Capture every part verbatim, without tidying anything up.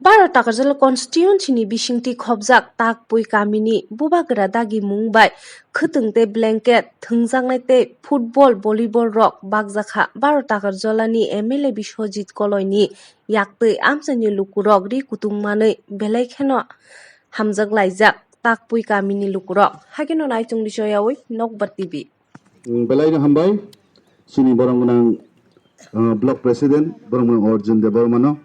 Baro Takarjala constituency ni bisingtwi khopjak Takpui kamini bubagra dagi mung bai khwtwng tei blanket thwngjaknai tei football, volleyball rok bakjakha. Baro Takarjala ni M L A Biswajit Koloi ni yaktwi amchaini lukurok ri kutung manwi belai kheno hamjak laijak Takpui kamini lukurok. Hakeno naichung di choyawi Nokbar T V. Belai no hambai chini borong gwnang, uh, block president borong gwnang Arjun Debbarma no.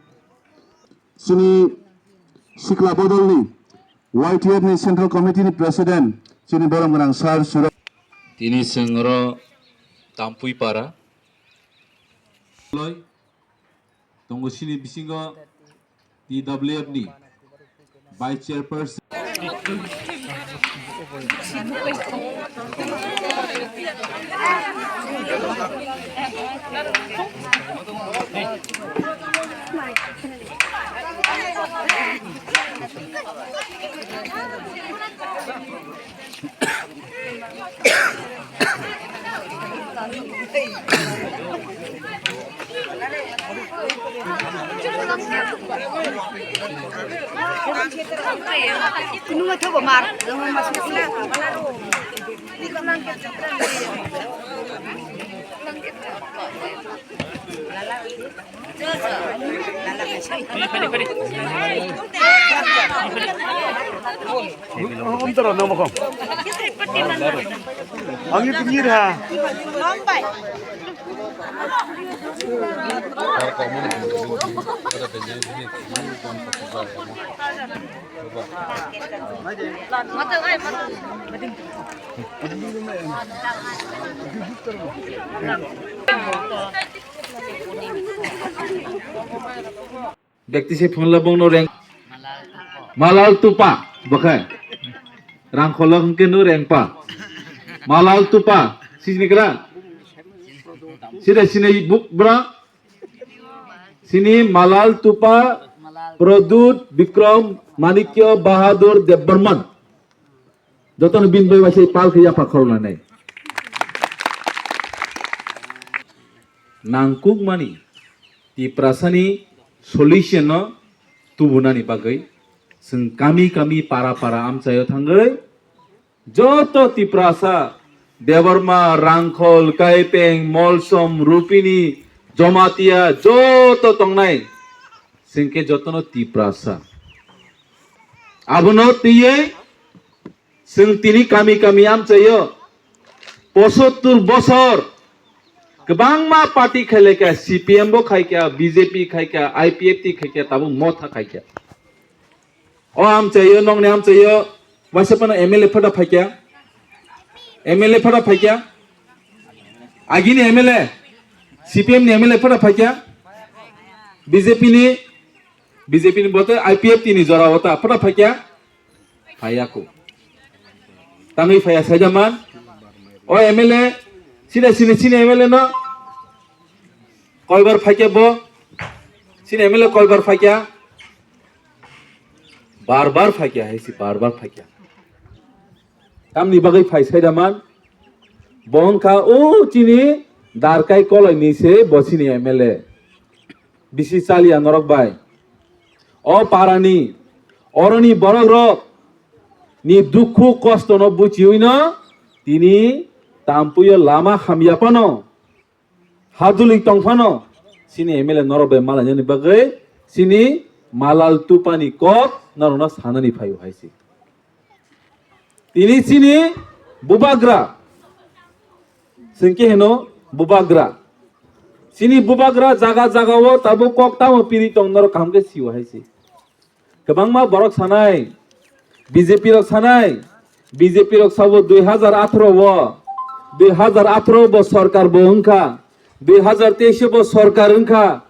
Chini sikla bodol ni Y T F ni central committee ni president chini borong gwnang Sir Suraj. Tini chwng oro Tampui para. Loi. Tongo chini bisingo T W F ni vice chairperson. Ang itu nyir ha. Bekti se phunla bongno reng. Malal Tupa, bokhe. Rangkholok hwnkhe no rengpa. Malal Tupa, sini kra. Sida sini buk bra. Sini Malal Tupa, Pradyut Bikram Manikya Bahadur Debbarman. Jotono bini bai waisa pal khe yapha khoroknai. Nangkukmani Tiprasani solution no tubunani bagwi chwng kami kami para para amchaio thangwi joto Tiprasa Debbarma, Rangkhol, Kaipeng, Molsom, Rupini, Jomatia joto tongnai chwng khe jotono Tiprasa. Abono twiwi chwng tini kami kami amchaio posottur bosor kwbangma party khailai kha, C P M bo khai kha, B J P khai kha, I P F T khai kha, tabuk Motha khai kha. O amchaio, nokni amchaio, waisa phano M L A phada phaikya, M L A phada phaikya, agini M L A, C P M ni M L A phada phaikya, B J P ni, B J P ni bote I P F T ni jora o ta phada phaikya, phaiyaku. Tangwi phaiya saida man, o M L A, sida sini sini M L A no, koibar phaikya bo, sini M L A koibar phaikya, Bar bar phaikya hai si, bar bar phaikya. Tamni bagwi phai saida man? Bo wngkha o chini Darkai Koloi ni se bo chini M L A. Bisi chaliya norok bai. O parani, oroni borok rok ni dukhu kosto no buchiwi no tini Tampuio lama hamya phano. Haduli tongphano, sini M L A norok bai malainani bagwi, sini Malal Tupani kok norokno sanani phaio hai se. Tini sini bubagra, sengke heno bubagra. Sini bubagra jaga jaga o tabuk kok tamo piri tong norok kaham khe sio hai se. Kwbangma borok sanai, B J P rok sanai, B J P rok sabo dui hazar atharo o, dui hazar atharo bo sorkar bo wngkha, dui hazar teis bo sorkar wngkha,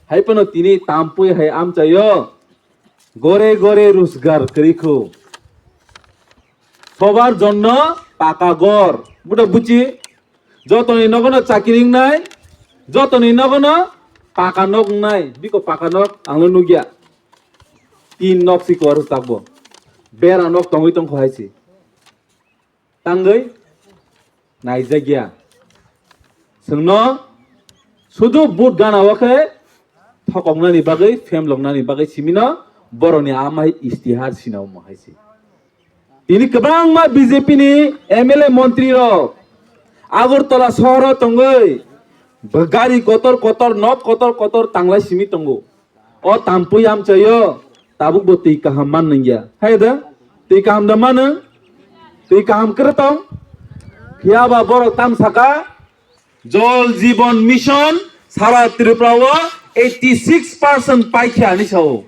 hai phano tini Tampui hai amchaio gore gore rojgar kwrwi kho. Sobar jonno paka gor, buda buchi, jotoni nogono chakiri wngnai, jotoni nogono paka nok wngnai, biko paka nok angno nukya. Tin nok si kor takbo. Bera nok tongwi tongkho hai si. Tangwi naijakya. Chwngno sudu but gana o khe thokoknani bagwi, phemloknani bagwi simino borokni amai istihar sina omo hai se. Tini kwbangma B J P ni M L A montri rok Agartala sohoro tongwi gari kotor kotor, nok kotor kotor tanglai simi tongo. O tampui amchaio tabuk bo twi kaham man nangya. Hai da? Twi kaham da mano? Twi kaham kwrwi tong? Phiya ba borok tam saka Jal Jeevan Mission sara Tripura o eighty six percent paikha hinwi sao.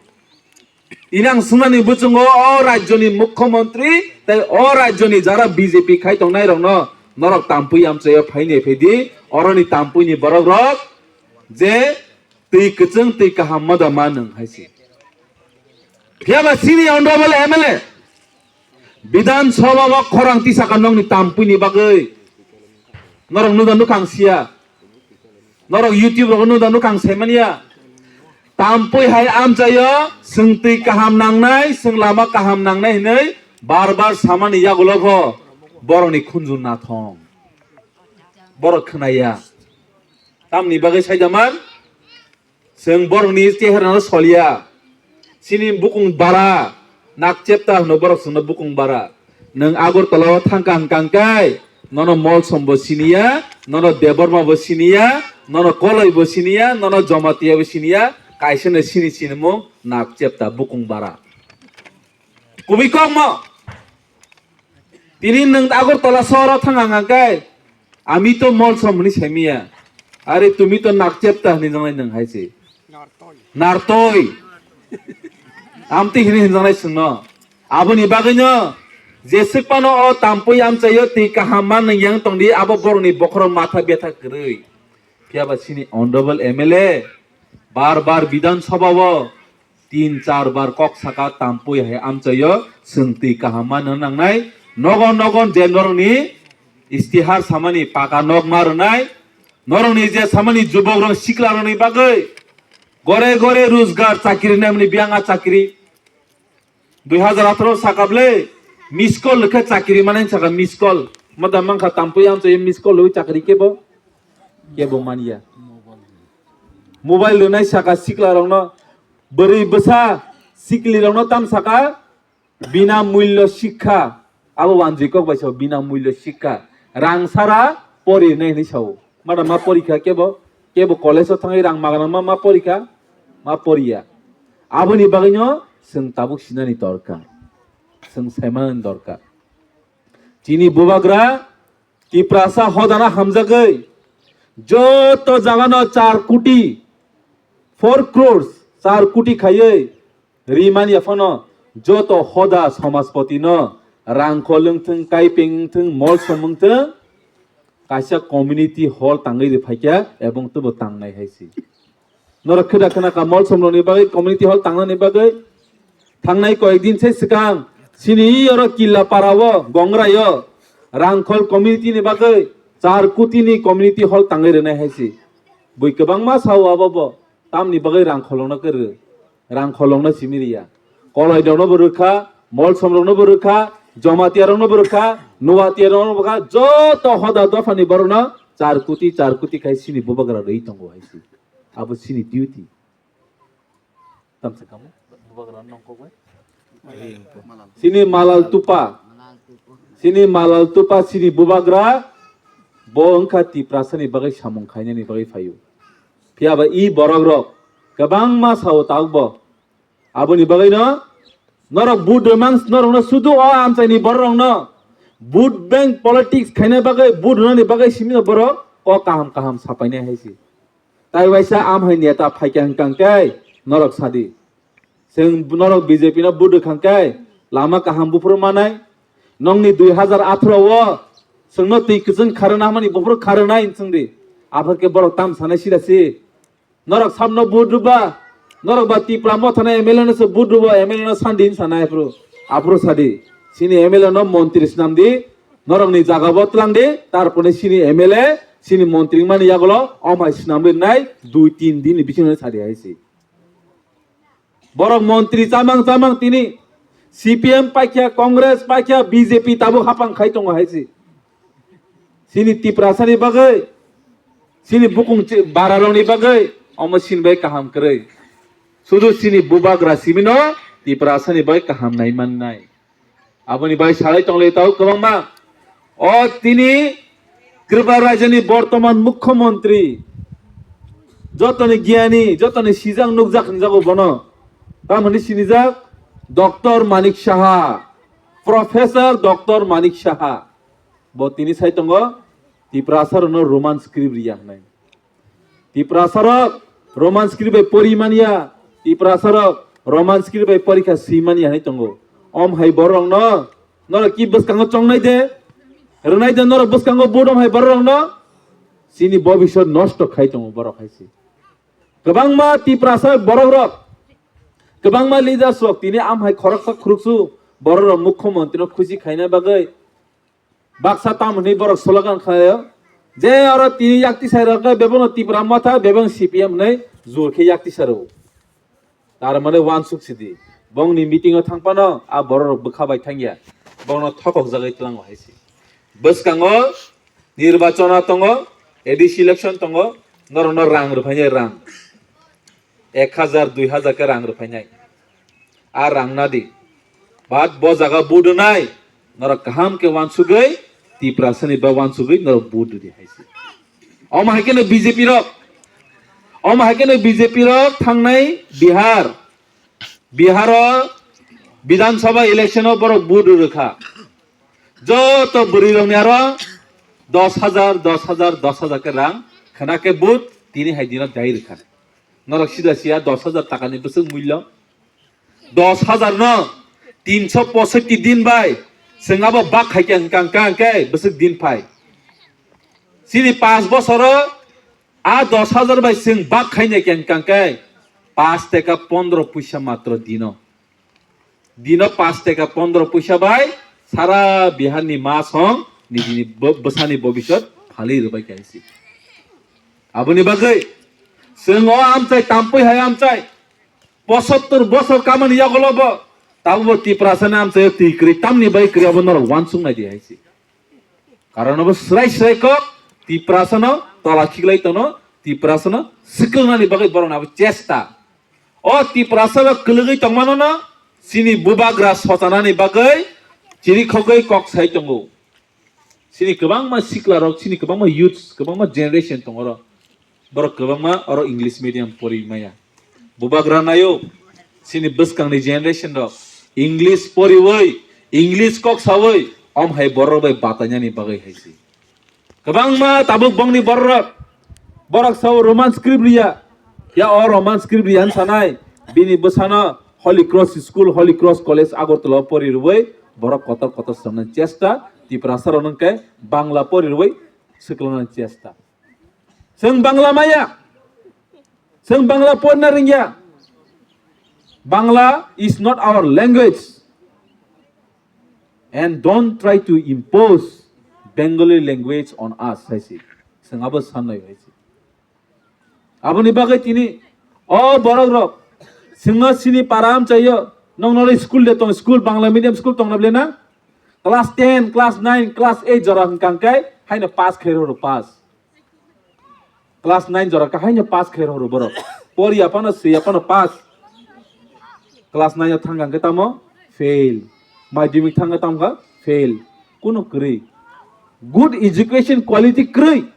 Tini ang swngnani bwchwngo o rajyoni mukhyamantri tei o rajyoni jara B J P khai tongnai rokno norok tampui amchaio phainai phaidi oroni tampuini borok rok je twi kwchwng twi kaham ma da ma nwng hai se. Phiya ba chini honorable M L A Bidhan Sabha o khorang tisaka nokni tampuini bagwi. Norok nuda nukha ang siya. Norok YouTube rogo nuda nukha ang saimanya. Tampui hai amchaio, chwng twi kaham nangnai, chwng lama kaham nangnai hinwi bar bar samani yagulo bo borokni khunju nathong. Borok khwnaya. Tamni bagwi saijaman? Chwng borokni cheherano soliya. Chini bukung bara, nak chepta hwno borok chwngno bukung bara. Nwng Agartala o thangkha hwnkha hwnkhe, nono Molsom bo siniya, nono Debbarma bo siniya, nono Koloi bo siniya, nono Jamatia bo siniya, kaisa no sini sinimung nak chepta bukung bara. Kubui kokmo. Tini nwng Agartala sohoro thang ang hwnkhe, "Ami to Molsom," hwnwi saimiya. "Are tumi to Nakchepta," hwnwi jangnai nwng hai se. Nartoi. Amtwi hwnwi hwnjangnai chwngno. Aboni bagwino jeswk phano o tampui amchaio twi kaham man nwng yang tongdi, abo borokni bokhorok matha betha kwrwi. Phiya ba chini honorable M L A bar bar Bidhan Sabha o tin char bar kok saka tampui hai amchaio chwng twi kaham ma nang nangnai. Nogon nogon je norokni istihar samani paka nok ma rwnai, norokni je samani jubok rok sikla rokni bagwi gore gore rojgar chakri naimani biyang a chakri. Dui hazar atharo saka ble miss call khe chakri manai saka miss call. Mada mankha tampui amchaio miss call rwi chakri kebo? Kebo manya. Mobile rwnai saka sikla rokno, bwrwi bwsa sikli rokno tam saka bina mullo sikha, abo wanjwi kok bai sao bina mullo sikha. Rang sara pori rwnai hinwi sao. Mada ma porikha kebo, kebo college o thangwi rang magana ma, ma porikha, ma poriya. Aboni bagwino chwng tabuk sinani dorkar. Chwng saimanani dorkar. Chini bubagra Tiprasa hodana hamjagwi joto jagano char koti, four crores, char koti khaiwi rimani aphano joto hoda samajpati no rangkhol wngthwng, kaipeng wngthwng, molsom wngthwng, kaisa community hall tangwi rwphaikha ebong teibo tangnai hai se. Norok kheda khna ka molsom rokni bagwi community hall tangnani bagwi thangnai koyek din se swkang chini oro Killa para o Gongrai o rangkhol community ni bagwi char koti ni community hall tangwi rwnai hai se. Bui kwbangma sao abo bo tamni bagwi rangkhol rokno kwrwi rangkhol rokno simi riya. Koloi rokno bo rwkha, molsom rokno bo rwkha, Jamatia rokno bo rwkha, Nuatia rokno bo rwkha, joto hoda dopha ni borok no char koti char koti khai chini bubagra rwi tongo hai se. Abo chini duty. Tamsa kamo, bubagra nongkok bai. Chini malal tupa, chini malal tupa, chini bubagra, bo wngkha Tiprasani bagwi samung khainani bagwi phaio. Phiya ba i borok rok kwbangma sao tabuk bo. Aboni bagwino norok vote rwmang norokno sudu o amchaini borok rokno vote bank politics khaina bagwi, vote rwnani bagwi simi borok kok kaham kaham sapainai hai se. Tai waisa amhai neta phaikha hwnkha hwnkhe norok sadi. Chwng norok B J P no vote rwkha hwnkhe lama kaham buphuru manai. Nokni dui hazar atharo o chwngno twi kwchwng kharwna hwnmani buphuru kharwnai hwnchwng di. Aphar khe borok tam sanai sida si. Norok samno vote rwba, norok ba Tipra Mothano M L A no se vote rwba, M L A no sandi hwn sanai aphuru. Aphuru sadi. Chini M L A no montri swnam di. Norokni jaga bo tlang di, tarpore chini M L A, chini montri mani yagulo, omai swnamwi rwnai, dui tin din ni bisingo sadi hai se. Borok montri chamang chamang tini C P M paikha, Congress paikha, B J P tabuk hapang khai tongo hai se. Chini Tiprasani bagwi, chini bukung chi-, bararokni bagwi, omo chini bai kaham kwrwi. Sudu chini bubagra simino Tiprasani bai kaham nai mannai. Aboni bai salai tonglai tau kwbangma. O tini Tripura rajyoni bortoman mukhyamantri, jotoni giyani, jotoni sijak nukjak hinjago bono. Tamoni sinijak Doctor Manik Saha, Professor Doctor Manik Saha. Bo tini sai tongo Tiprasarokno Roman script riya hwnwi. Tiprasarok Roman script bai pori manya, Tiprasarok Roman script bai porikha si manya hinwi tongo. Om hai borokno norok ki bwskango chongnai de, rwnai de norok bwskango vote om hai borokno, chini bobiswt nosto khai tongo borok hai se. Kwbangma Tiprasa borok rok, kwbangma leaders rok tini am hai khoroksa khuruksu borok rok mukhyamantri no khusi khaina bagwi baksa tam hwnwi borok slogan khlaio, je oro tini yaktisai rok khe bebakno Tipra Motha, bebak C P M hwnwi jor khe yaktisai rw. Tar mane wansuk sidi. Bongni meeting o thang phano a borok rok bwkha bai thangya. Bongno thokok jagwi tlango hai se. Bwskango nirbachona tongo, A D C election tongo, norokno rang rwphainai rang. Ek hajar, dui hajar khe rang rwphainai. A rang nadi. Bat bo jaga vote rwnai. Norok kaham khe wansugwi, Tiprasani ba wansugwi norok vote rwdi hai se. Omo hai kheno B J P rok. Omo hai kheno B J P rok thangnai Bihar. Bihar o Bidhan Sabha election o borok vote rwkha. Joto bwrwi rokni aro dos hajar, dos hajar, dos hajar khe rang khna khe vote tini hai dino dai rwkha. Norok sida siya dos hajar takani bwswk mullo. Dos hajar no tinso posotti din bai chwng abo bak khai khe hwnkha hwnkha hwnkhe bwswk din phai. Chini panch bosoro a dos hajar bai chwng bak khaina khe hwnkha hwnkhe panch teka pondro puisa matro dino. Dino panch teka pondro puisa bai sara Biharni ma song nijini bo-, bwsani bobiswt phalwi rwbai kha hai se. Aboni bagwi chwng o amchai tampui hai amchai posottor bosor kamani yagulo bo tabukbo Tiprasani amchaio twi kwrwi tamni bai kwrwi abo norok wansuk nai di hai se. Karon abo swrai swrai kok Tiprasano tola khiklai tono, Tiprasano swkwngnani bagwi borokni abo chesta. O Tiprasano kwlwgwi tongmano no chini bubagra sochanani bagwi chirikhogwi kok sai tongo. Chini kwbangma sikla rok, chini kwbangma youths, kwbangma generation tongo oro. Borok kwbangma oro English medium pori maya. Bubagra nayo, chini bwskangni generation rok English poriwi, English kok sawi, om hai borok bai batainani bagwi hai se. Kwbangma tabuk bongni borok rok, borok sao Roman script riya, ya o Roman script riya sanai, bini bwsano Holy Cross School, Holy Cross College Agartala o pori rwi, borok kotor kotor swnamnani chesta, Tiprasa rok nungkhe Bangla pori rwi swklangnani chesta. Chwng Bangla maya. Chwng Bangla porna rwngya. Bangla is not our language. And don't try to impose Bengali language on us, hai se. Chwng abo sanai hai se. Aboni bagwi tini o borok rok chwngno chini para amchaio, nokno school de tong, school Bangla medium school tongna ble na? Class ten, class nine, class eight jora hwnkha hwnkhe haino pass khairok rw pass. Class nine jora kahai no pass khe rw borok. Pori aphano swi aphano pass. Class nine o thang khe tamo fail. Madhyamik thang khe tamo kha fail. Kuno kwrwi. Good education quality kwrwi.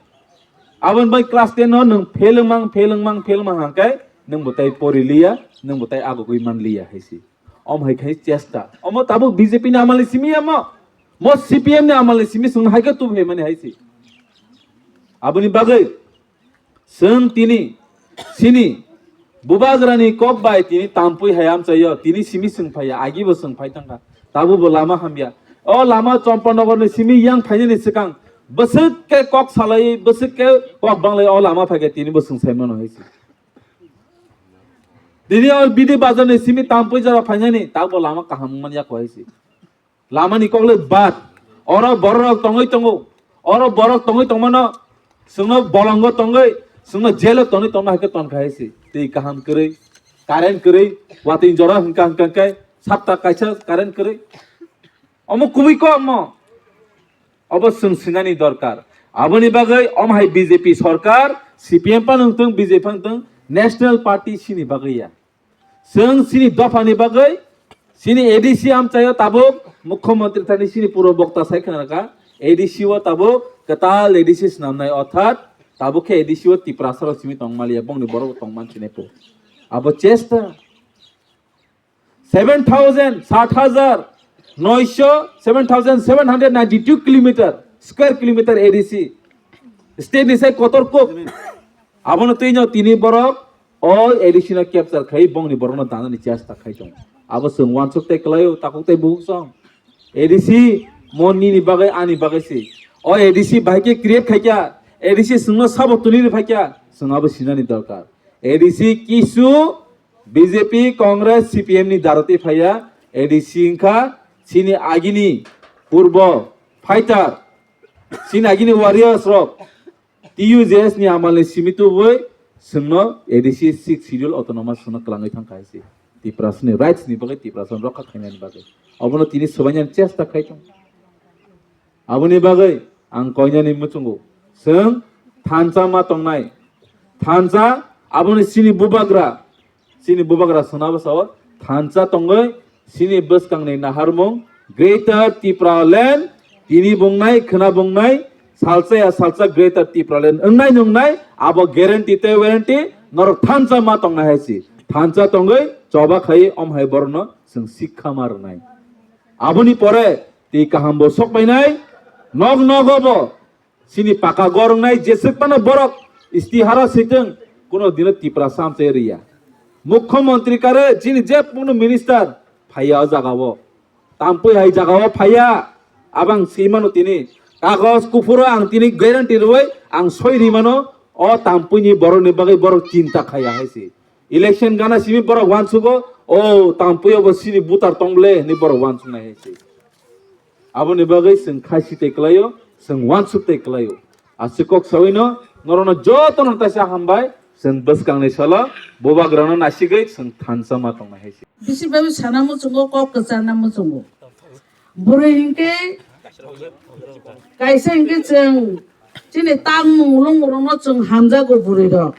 Aboni bai class ten no nwng fail wngmang, fail wngmang, fail wngmang hwnkhe nwng bo tai pori liya, nwng bo tai agogwi man liya hai se. Om hai khai chesta. Omo tabuk B J P ni amal ni simi amo. Mo C P M ni amal ni simi sung hai khe tu hai mani hai se. Aboni bagwi chwng tini sini bubagrani kok bai tini tampui hai amchaio, tini simi sung phaiya, agi bo sung phai tangkha. Tabuk bo lama hamya. O lama Champanagar ni simi yang phainani swkang bwswk khe kok salai, bwswk khe kok banglai o lama phaikhe tini bo sung sai mano hai se. Tini o B D bazar ni simi tampui jora phainani, tabuk bo lama kaham wngmani yak hai se. Lama ni kok le bad. Oro borok rok tongwi tongo. Oro borok tongwi tongmano chwngno bolongo tongwi, chwngno jail o tongwi tongma hai khe ton khai se. Twi kaham kwrwi, current kwrwi, watwi jora hwnkha hwnkha khe sapta kaisa current kwrwi. Omo kubui kok mo. Obo chwng sinani dorkar. Aboni bagwi omo hai B J P sorkar, C P M phano wngthung, B J P phano wngthung, National Party sini bagwi ya. Chwng chini dophani bagwi, chini A D C amchaio tabuk Mukhyamantri thani chini puro bokta sai khna kha, A D C o tabuk kwtal A D C swnamnai, orthat tabuk khe A D C o Tiprasa rok simi tong maliya, bongni borok tong man sinai po. Abo chesta seven thousand, sat hajar noisho, seven thousand seven hundred ninety two kilometer, square kilometer A D C. State ni sai kotor kok. Abono twi no tini borok o A D C no capture khai bongni borok no danani chesta khai tong. Abo chwng wansuk tei kwlaio, takhuk tei buhuk song. A D C mo nini bagwi ani bagwi si. O A D C bahai khe create khai kha, A D C chwngno sabo tuni ri phai kha, chwng abo sinani dorkar. A D C kisu B J P, Congress, C P M ni daroti phaiya, A D C wngkha chini agini purbo fighter, chini agini warriors rok, T U J S ni amal ni simi tubui chwngno A D C sixth schedule autonomous chwngno kwlangwi thang kha hai se. Tiprasa ni rights ni bagwi, Tiprasa rokha khainani bagwi. Obono tini swbainani chesta khai tong. Aboni bagwi ang koinani muchungo, chwng thansa ma tongnai. Thansa aboni chini bubagra, chini bubagra swnabo sao thansa tongwi chini bwskangni naharmung Greater Tipraland, tini bungnai, khwna bungnai, salsa ya salsa Greater Tipraland wngnai nungnai, abo guarantee tei warranty norok thansa ma tongnai hai si. Thansa tongwi choba khai om hai borokno chwng sikha ma rwnai. Aboni pore tei kaham bo sok painai, nog nogo bo chini paka gor wngnai jeswk phano borok istihara sitwng, kuno dino Tiprasa amchai riya. Mukhyamantri kare chini je kunu minister phaiya o jaga o, tampui hai jaga o phaiya, abang si mano tini kagoj kuphuro ang tini guarantee rwui ang soi ri mano o tampui ni borok ni bagwi borok chinta khaiya hai se. Election gana simi borok wansugo, o tampui obo sini butar tong ble hinwi borok wansuknai hai se. Aboni bagwi chwng khaisi tei kwlaio, chwng wansuk tei kwlaio. Aswk kok sawino norokno jotono taisa hambai, chwng bwskangni salo bubagrano nasigwi chwng thansa ma tongnai hai se. Bisi bai sana muchungo, kok kwchana muchungo. Bwrwi hinkhe kaisa hinkhe chwng chini tangmung lungmung rokno chwng hamjago bwrwi rok.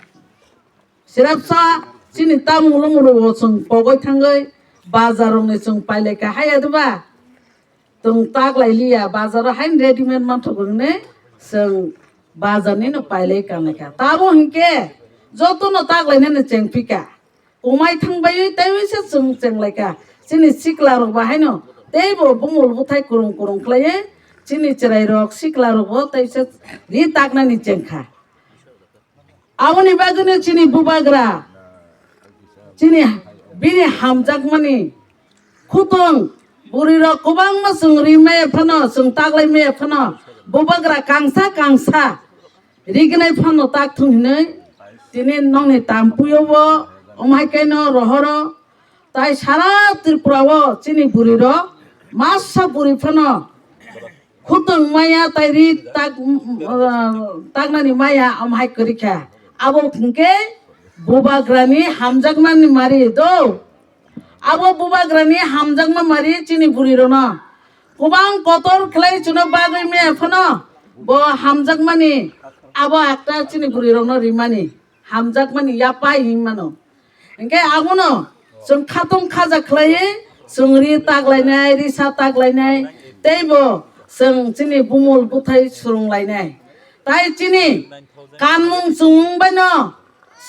Sirapsa chini tamung lungmung bo chwng pogoi thangoi bazar rokni chwng pailai kha haya diba? Chwng taklai liya bazar o haino readymade manthogo hwnwi chwng bazar ni no pailai kanlai kha. Tamo hinkhe joto no taklai nani chengphi kha. Kumai thang baiwi teiwi se chwng chenglai kha. Chini sikla rok bo haino teibo bumul buthai kurung kurung khlaiwi chini chwrai rok sikla rok bo teisa ri taknani chengkha. Aboni bagwino chini bubagra, chini bini hamjakmani khutwng bwrwirok kwbangma chwng rimaya phano, chwng taklaimaya phano, bubagra kangsa kangsa rignai phano tak thung hinwi tini nokni tampuio bo, omo hai khe no rohoro, tai sara Tripura o chini bwrwirok masa bwrwi phano khutwng maya tai ri tak, uh, taknani maya omo hai kwrwi kha. Abo hwnkhe bubagrani hamjakmani mari do. Abo bubagrani hamjakma mari chini bwrwi rokno kwbang kotor khlai chuno bagwi me phano bo hamjakmani abo akta chini bwrwi rokno rimani hamjakmani yapai hinmano. Hinkhe abono chwng khatong khaja khlaiwi chwng ri taklainai, risa taklainai, teibo chwng chini bumul bwthai swrwnglainai. Tai chini kanmung chumung baino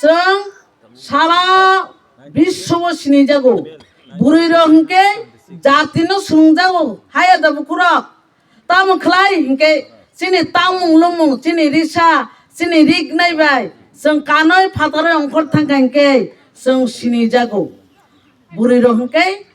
chwng sara biswo sinijago. Bwrwi rok hinkhe jatino swrwngjago, haya da bukurok. Tamo khlai hinkhe chini tangmung lungmung, chini risa, chini rignai bai chwng kanoi phataroi ongkhor thangkha hinkhe chwng sinijago. Bwrwi rok hinkhe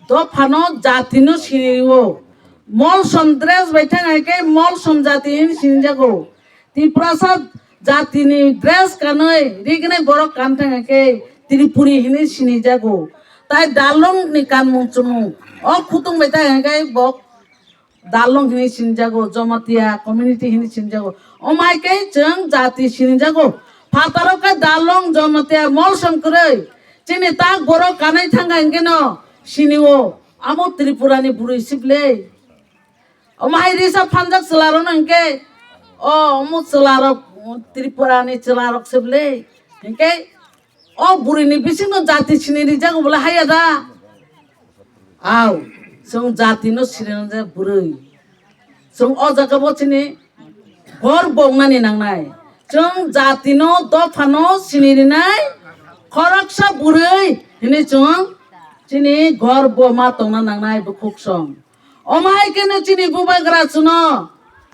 dophano jatino sinio. Molsom dress bai thang hinkhe molsom jati hinwi sinijago. Tiprasa jatini dress kanoi rignai borok kan thang hinkhe Tripuri hinwi sinijago. Tai dalongni kanmung chumung o khutung bai thang hinkhe bo dalong hinwi sinijago, Jamatia community hinwi sinijago. Omo hai khe chwng jati sinijago. Phataro khe dalong, Jamatia, molsom kwrwi. Chini tak borok kanai thangkha hinkhe no sinio. Amo Tripura ni bwrwi sible. Omo hai risa phanjak chwla rok no hinkhe, o omo chwla rok, Tripura ni chwla rok sible. Hinkhe O bwrwini bisingno jati sini rijak bwla haya da? Au, chwng jatino sini rijak bwrwi. Chwng o jaga bo chini gorbo wngnani nangnai. Chwng jatino dophano sini rinai khoroksa bwrwi hinwi chwng chini gorbo ma tongna nangnai bukhuk song. Omo hai kheno chini bubagra chwngno,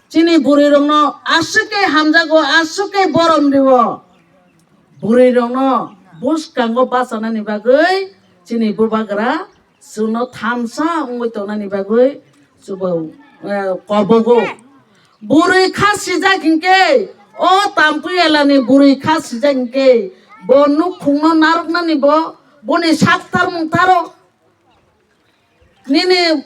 chini bwrwirokno aswk khe hamjago, aswk khe borom rio. Bwrwirokno bwskango bachanani bagwi chini bubagra chwngno thamsa wngwi tongnani bagwi chubo, eh, kobogo. Bwrwi kha sijak hinkhe, o Tampui elani bwrwi kha sijak hinkhe, bo nukhungno narwknani bo, boni sak tarmung taro. Nini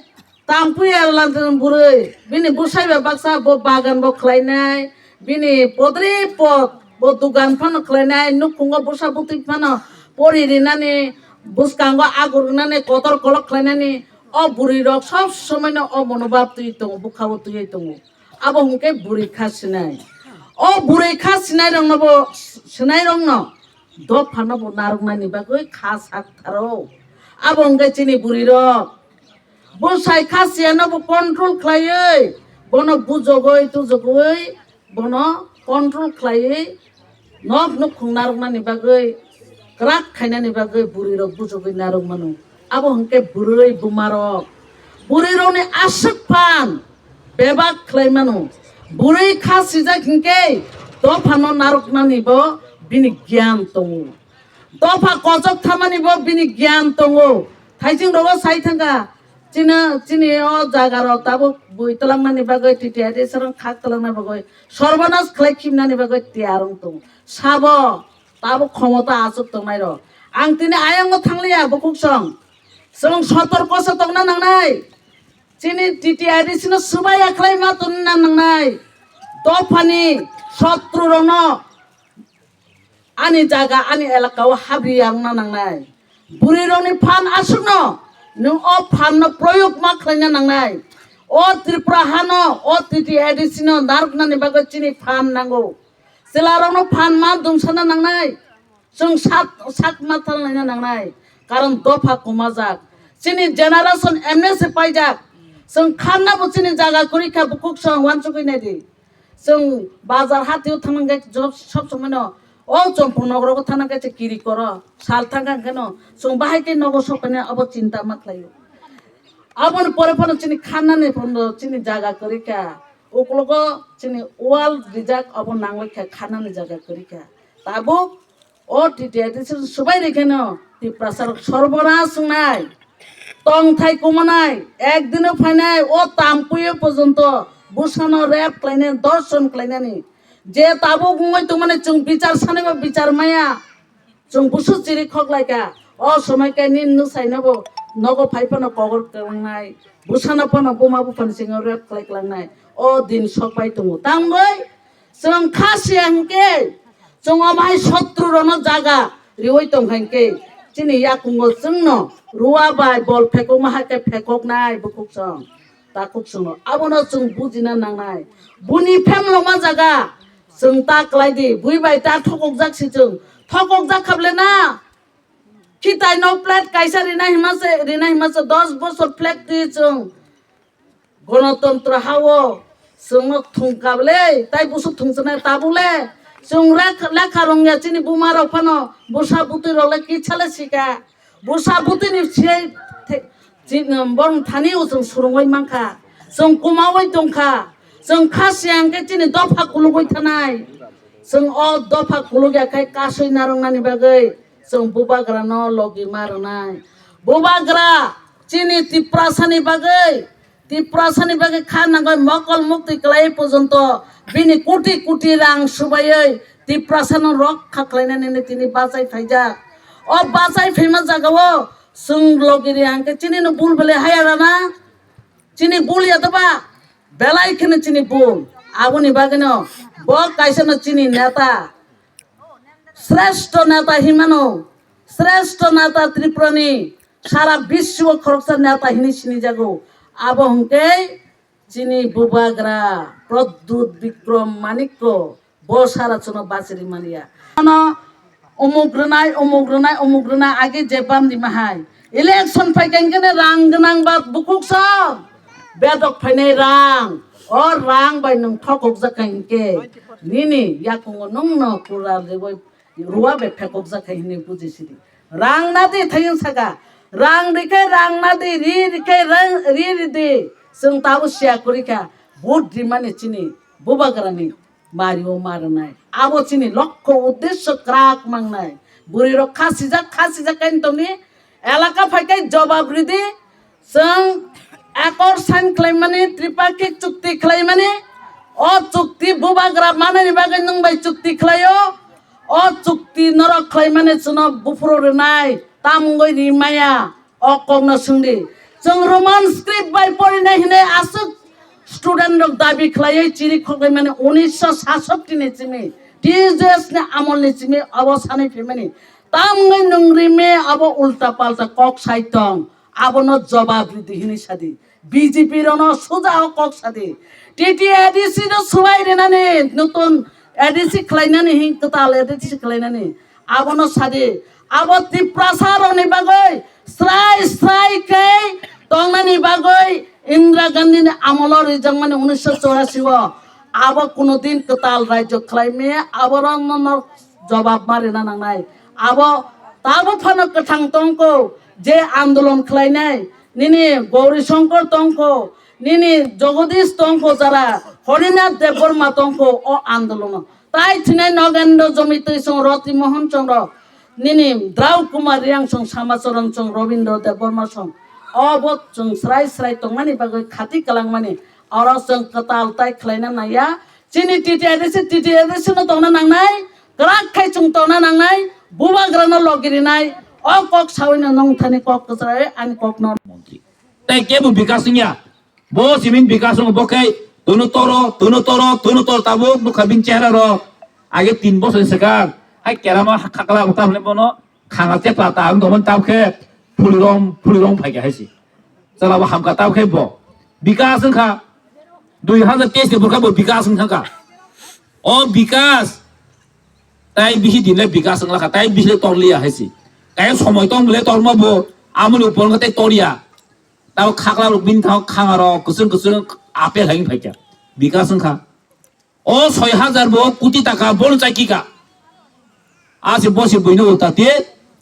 Tampui elani bwrwi, bini bwsai bai baksa bo bagan bo khlainai, bini podri pod bo dugan phano khlainai, nukhungo bwsa bwtwi phano pori rinani, bwskango agur wngnani, kotor kolok khlainani, o bwrwi rok sob somoi no o monobhab twi tongo, bwkha o twi tongo. Abo hwnkhe bwrwi kha sinai. O bwrwi kha sinai rokno bo, sinai rokno dophano bo narwknani bagwi kha sak tharo. Abo hwnkhe chini bwrwi rok bwsai kha siyano bo control khlaiwi, bono bujogwi tujogwi, bono control khlaiwi nok nukhung narwknani bagwi, kwrak khainani bagwi bwrwi rok bujogwi narwk mano. Abo hwnkhe bwrwi buma rok, bwrwi rokni aswk phan bebak khlai mano. Bwrwi kha sijak hinkhe dophano narwknani bo bini giyan tongo. Dopha kochok thamani bo bini giyan tongo. Thaising rogo sai thangkha, chini, chini o jaga rok tabuk bui twlangmani bagwi, T T I D C rok khak twlangna bagwi, sorbonas khlai khibnani bagwi tiyar wng tongo. Sabo, tabuk khomota achuk tongnai rok. Ang tini ayang o thangliya bukhuk song. Chwng sotorko se tongna nangnai. Chini T T I D C no swbaiya khlai ma tongna nangnai. Dophani sotru rokno ani jaga, ani elaka o habri ya wngna nangnai. Bwrwi rokni phan aswkno nwng o phan no proyog ma khlaina nangnai. O Tripura hano, o T T I D C no narwknani bagwi chini phan nango. Chwla rokno phan ma dungsana nangnai. Chwng sak, sak ma thalnaina nangnai. Karon dopha kumajak. Chini generation M N C paijak. Chwng khanna bo chini jaga kwrwi kha, bukhuk song wansugwi naidi. Chwng bazar hatio thangna khe job sob somoi no o chompung nok rogo thangna khe se kiri koro. Sal thangkha hwnkhe no chwng bahai khe nogo sokmani abo chinta ma khlaio. Aboni pore phano chini khanani phono chini jaga kwrwi kha. Uklogo chini wall rijak abo nangwi kha, khanani jaga kwrwi kha. Tabuk o T T I D C swbai rikhaino Tiprasa rok sorbonas wngnai, tongthai kumanai, ekdino phainai, o Tampuio porjonto bwsano rape khlainai, dorshon khlainani. Je tabuk wngwi tongmani chwng bichar sanaibo bichar maya, chwng busu chiri khoklaikha. O somoi khe nini nwsaino bo nogo phai phano kogor kwlangnai, bwsano phano buma buphani singo rape khlai kwlangnai. O din sokbai tongo. Tangwi chwng kha siya hinkhe, chwng omo hai sotru rokno jaga riwi tongkha hinkhe, chini yakungo chwngno ruwa bai bol phekokma hai khe phekoknai bukhuk song, takhuk songno. Abono chwng bujina nangnai. Buni phemlokma jaga chwng ta kwlai di, bui bai ta thokokjak si chwng. Thokokjak kha ble na? Khitai no plate kaisa rina hima se, rina hima se dos bosor plate twi chwng. Gonotontro ha-o chwngno thung kable, tai busu thungchana tabuk le. Chwng rek-, lekha rwngya chini buma rok phano, bwsa bwtwi rok le kisa le sika. Bwsa bwtwi ni siyai the-, chi-, borok thani o chwng swrwngwi mankha. Chwng kumaui tongkha. Chwng kha siyang khe chini dopha kulugwi thanai. Chwng o dopha kulugya khai kasui narwknani bagwi chwng bubagrano logi ma rwnai. Bubagra chini Tiprasani bagwi Tiprasani bagwi kha nangwi mokol mukti kwlai porjonto bini koti koti rang subaiwi Tiprasano rokha khlainani tini bachai phaijak. O bachai phaima jagao chwng logiri hwnkhe chini no bul belai haya rana? Chini bul ya doba? Belai kheno chini bul. Aboni bagwino bo kaisa no chini neta. Sreshto neta hinmano, sreshto neta Tripurani, sara biswo khoroksa neta hinwi sinijago. Abo hwnkhe chini bubagra Pradyut Bikram Manikko, bo sara chwngno bachiri manya. Ano Umuk rwnai, umuk rwnai, umuk rwnai, age je bam di mahai. Election phai khe hwnkhe rang gwnang ba bukhuk song. Bedok phainai rang. O rang bai nwng thokok jak kha hwnkhe. Nini yakungo nwng no kura rwui rua bai phekok jak kha hwnwi buji sidi. Rang na di thayung saka. Rang rikhe rang na di, ri rikhe rang, ri ri di. Chwng tabuk siya kwrwi kha. Vote rimani chini bubagrani. Mario marwnai. Abo chini lokho uddesho kwrak mangnai. Bwrwi rok khasijak, khasijak kain tongni elaka phaikai jobab ridi. Chwng accord sign khlaimani, tripartite chukti khlaimani. O chukti bubagra manani bagwi nwng bai chukti khlaio. O chukti norok khlaimani chwngno buphuru rwnai. Tamungwi rimaya. O kokno swngdi. Chwng Roman script bai porinai hinwi aswk student rok dabi khlaiwi chiri khogwi mani unisho sasoti ni simi, T J S ni amol ni simi abo sanwi phimani. Tamni nwng rimi abo ulta palta kok sai tong. Abono jobab ridi hinwi sadi. B J P rono suja o kok sadi. T T A D C no swbai rinani nutun A D C khlainani hin kwtal A D C khlainani. Abono sadi, abo Tiprasa rokni bagwi srai srai khe tongnani bagwi Indira Gandhi ni amolo rijakmani unisho chorasi o abo kuno din kwtal rajyo khlai me, abo rokno no jobab ma rina nangnai. Abo tabo phano kwthang tongkho je andolon khlainai, nini Gauri Shankar tongkho, nini Jagadish tongkho jara, Harinath Debbarma tongkho o andolono. Tai thinai Nogendra Jomitwi song, Roti Mohan song rok, nini Drau Kumar Riang song, Samacharan song, Robindra Debbarma song. O bo chwng srai srai tongmani bagwi khati kwlangmani. Oro chwng kwtal tai khlaina naiya. Chini T T A D C, T T A D C no tongna nangnai. Kwrak khai chwng tongna nangnai. Bubagrano logirinai. O kok sawino nongthani kok kwchrai ani kok no. Montri. Tai kebo bikas wngya. Bo simin bikas wng bo khe tunu toro, tunu toro, tunu toro tabuk nukha bini chehra rok. Age tin bosor ni swkang hai kerama khakla bo tamle bono khanga chepla ta ang domon tab khe phulirong, phulirong phai khe hai si. Chwla bo hamkha tab khe bo bikas wngkha. Dui hazar teis ni bwkha bo bikas wngkha kha. O bikas tai bisi din le bikas wngla kha, tai bisi le torliya hai si. Tai somoi tong le torma bo amoni upor wngkha tai torya. Tabo khakla rok bini thang khanga rok kwchwng kwchwng apel hai phaikha. Bikas wngkha. O soi hazar bo koti taka bono chai kika. Asi bosi buino uta te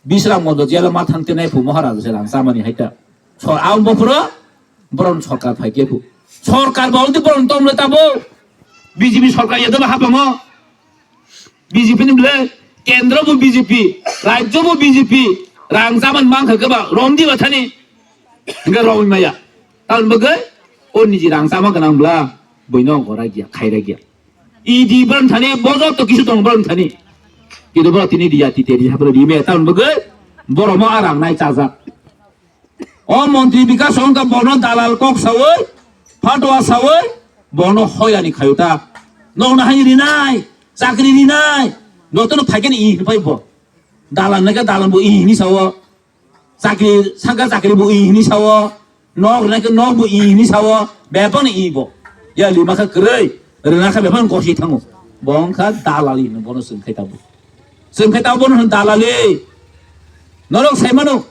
Bisram Gonda jela ma thang te nai phu Maharaja se rang chamani hai ta. Sor ang bo phuro boron sorkar phai ke phu. Sorkar bo udi boron tong le tabo. B J P sorkar ya daba hapango. B J P ni bwle kendro bo B J P, rajyo bo B J P, rang chaman mang kha keba romdi bathani. Hingke romwi maya. Tamoni bagwi o niji rang chama gwnang bwla buino gorai giya, khaira giya. E D bwrang thani bo joto kisu tong bwrang thani. Kintu bwrang tini riya tite riya bwrang rime tamoni bagwi borok mo a rang nai chajak. O montri bikas wngkha bono dalal kok sawi, fatwa sawi, bono hoyani khayu ta. Nokna hai rinai, chakri rinai, notono phaikhe ni i hinpai bo. Dalal nake dalal bo i hini sawo. Chakri saka chakri bo i hini sawo. Nok nake nok bo i hini sawo. Bebak ni i bo. Ya lima kha kwrwi, rwna kha bebak ni gosi thango. Bo wngkha dalal i hino bono swngkhai tabo. Swngkhai tabo bono dalal i. Norok sai mano.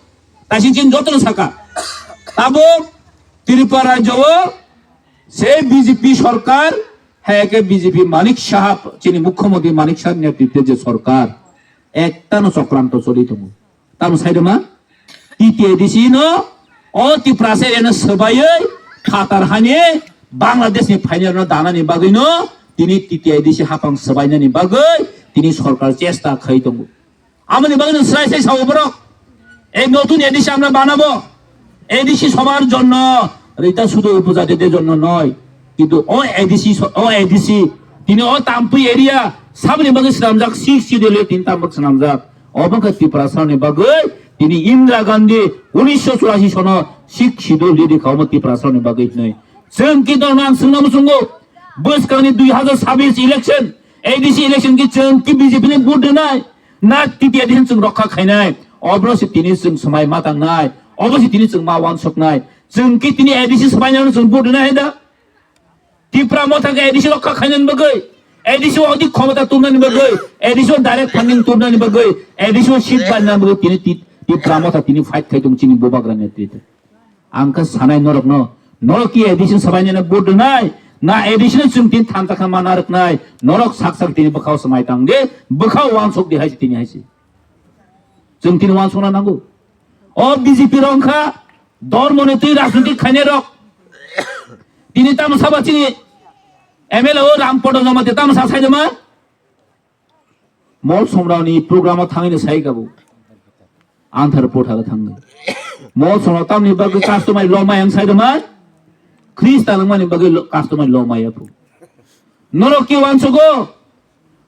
Taising chini jotono saka. Tabuk Tripura rajyo o se B J P sorkar, hai ke B J P Manik Sahab, chini mukhyamantri Manik Sahab netritwe je sorkar, ektano chokranto choli tongo. Tamo saidoma, T T A D C no, o Tiprasa eno swbaiwi, phatar hani, Bangladesh ni phainairokno danani bagwino, tini T T A D C hapang swbainani bagwi, tini sorkar chesta khai tongo. Amoni bagwi nwng srai srai sao borok. Ei notun A D C amra banabo. A D C sobar jonno, rita sudu upojati de jonno noi. Kintu o A D C so-, o A D C, tini o Tampui area, saboni bagwi swnamjak six schedule tini tambok swnamjak. Obo khe Tiprasani bagwi tini Indira Gandhi unisho churasi sono six schedule ridi kha omo Tiprasani bagwi hinwi. Chwng kintu ang swngna muchungo, bwskangni dui hazar sabis election, A D C election ki chwng ki B J P ni vote rwnai? Na T T A D C chwng rokha khainai, obo se tini chwng swmai ma tangnai, obo se tini chwng ma wansuknai. Chwng ki tini A D C swmainani chwng vote rwnai hai da? Tipra Motha khe A D C rokha khainani bagwi, A D C o odi khomota tubnani bagwi, A D C o direct funding tubnani bagwi, A D C o seat barnani bagwi tini ti-, Tipra Motha tini fight khai tongo chini bubagra netrite. Ang khe sanai norokno, norok ki A D C ni sabainino vote rwnai, na A D C no chwng tini thansa kha mana rwknai, norok sak sak tini bwkhao swmai tang di, bwkhao uansuk di hai se tini hai se. Chwng tini uansukna nango. O B J P rok wngkha dormoni twi rajniti khainai rok. Tini tamo sabo chini M L A o Ram Poto Jamatia tamo sa saidoma. Mol somrao ni program o thangwi no sai kabo. Anthar potha thangwi. Mol somrao tamni bagwi customer lomai ang saidoma. Khristan wngmani bagwi lo-, customer lomai aphu. Norok ki uansugo?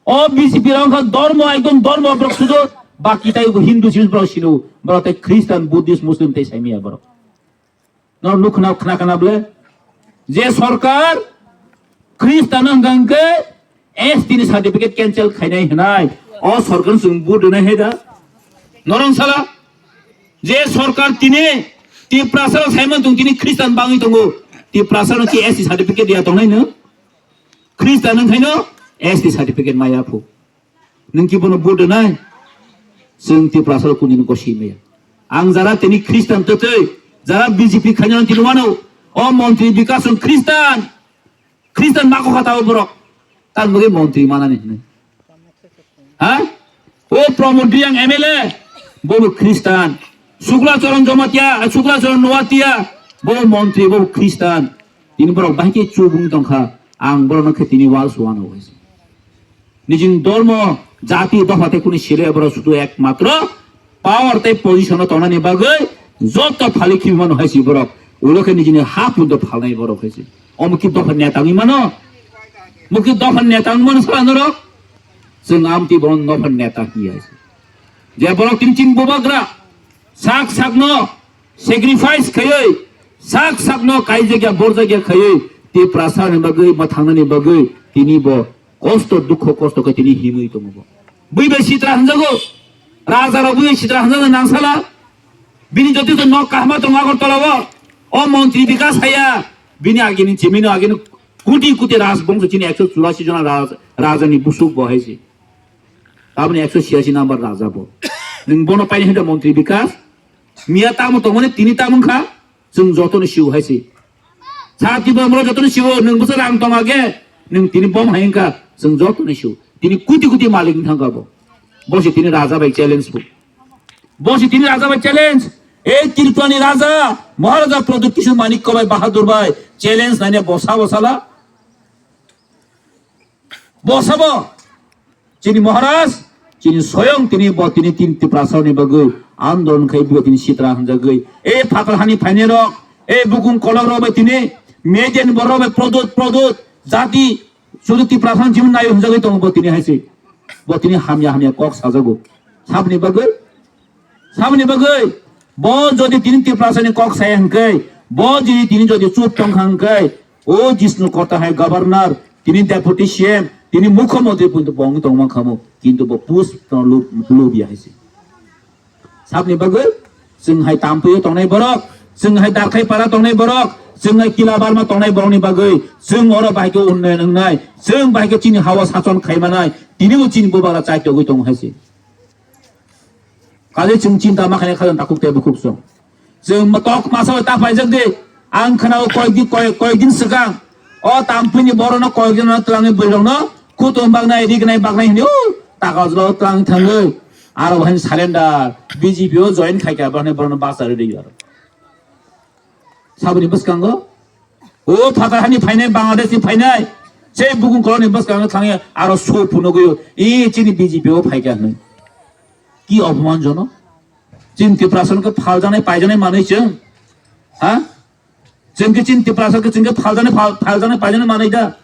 O B J P rok wngkha dormo, ekdom dormo borok sudo, baki tai bo Hindu simi borok sino, borok tai Christian, Buddhist, Muslim tai saimiya borok. No nukna khna khna ble je sorkar Christian wngkha hwnkhe S T ni certificate cancel khainai hwnai, o sorkar chwng vote rwnai hai da? Norong sala je sorkar tini Tiprasa rok saiman tong tini Christian bangwi tongo, Tiprasa no ki S T certificate ya tongnai no? Christian wng khaino S T certificate maya phu. Nwng ki bono vote rwnai? Chwng Tiprasa rok kuni no gosi maya. Ang jara tini Christian twtwi, jara B J P khaino tini wano, o montri Bikash wng Christian. Christian mako kha tao borok. Tan bagwi montri manani hwnwi. Ha? O Pramod Reang M L A, bo bo Christian. Sukla Charan Jamatia, Sukla Charan Noatia, bo bo montri, bo bo Christian. Tini borok bahai khe chubung tongkha, ang borokno khe tini wal suano hai se. Nijini dormo, jati, dopha tei kuni sile borok sudu ekmatro power tei position o tongnani bagwi joto phali khibi mano hai se borok. Ulo khe nijini ha punto phalnai borok hai se. Omo ki dopha neta wngwi mano? Mo ki dopha neta wngwi mano sala norok? Chwng amtwi bono nopha neta hiya se. Je borok tini chini bubagra sak sakno sacrifice khaiwi, sak sakno kaijakya borjakya khaiwi, Tiprasa ni bagwi, mwthangnani bagwi tini bo kosto, dukho kosto khe tini himwi tongo bo. Bui bai sitra hwnjago, raja rok bui bai sitra hwnjago nangsala. Bini joto nok kahma tongo Agartala o. O montri Bikash haya, bini agini chimino agini kuti kuti rajbongso chini ekso churasi jona raj-, rajani busuk bo hai se. Taboni ekso chiyasi number raja bo. Nwng bono paini hwnda montri Bikash. Miya tamo tongmani tini tamo wngkha. Chwng jotono siu hai se. Sa Tipra moro jotono siu, nwng bwsa rang tong age, nwng tini bom hai wngkha, chwng jotono siu. Tini kuti kuti malik wng thangkha bo. Bo se tini raja bai challenge bo. Bo se tini raja bai challenge. Ei Tripura ni raja, Maharaja Pradyut Kishore Manikya bai Bahadur bai challenge naine bosa bosa la. Bo sabo chini Maharaj, chini soyong tini bo tini tin Tiprasa ni bagwi andolon khai bo tini sitra hanjagwi. E phatar hani phainai rok, e bukung kolok rok bai tini median borok bai produt, produt, jati, sudu Tiprasa ni jimun nayo hanjagwi tongo bo tini hai se. Bo tini hamya hamya kok sajago. Sabni bagwi? Saboni bagwi bo jodi tini Tiprasani kok saya hwnkhe, bo jodi tini jodi chup tongkha hwnkhe, o Jishnu Korta hai governor, tini deputy C M, tini mukhyamantri punto bo wngwi tongma khamo, kintu bo post no lub-, lubya hai se. Saboni bagwi chwng hai Tampui o tongnai borok, chwng hai Darkhai para tongnai borok, chwng hai Kila Barma tongnai borokni bagwi chwng oro bahai khe unnayan wngnai, chwng bahai khe chini hawa sachon khaimanai, tini bo chini bubagra chaitogwi tongo hai se. Kaje chwng chinta ma khainai khajan takhuk tei bukhuk song. Chwng tok masa bai ta paijak di. Ang khwnao koyekdi-, koyek, koyekdin swkang o Tampuini borokno koyekdin twlangni bwrwirokno kutung baknai, rignai baknai hwnwi o taka jora o twlang thangwi aro bo haino surrender B J P o join khaikha bo haino borokno bachari rwio aro. Saboni bwskango o phatar hani phainai, Bangladesh ni phainai, se bukung kolok ni bwskango thangwi aro so phunugwi, "E, chini B J P o phaikha," hwnwi. Ki opman jono? Chini Tiprasa no khe phaljaknai, paijaknai manwi chwng? Ha? Chwng khe chini Tiprasa khe chwng khe phaljaknai, phal-, phaljaknai, paijaknai manwi da?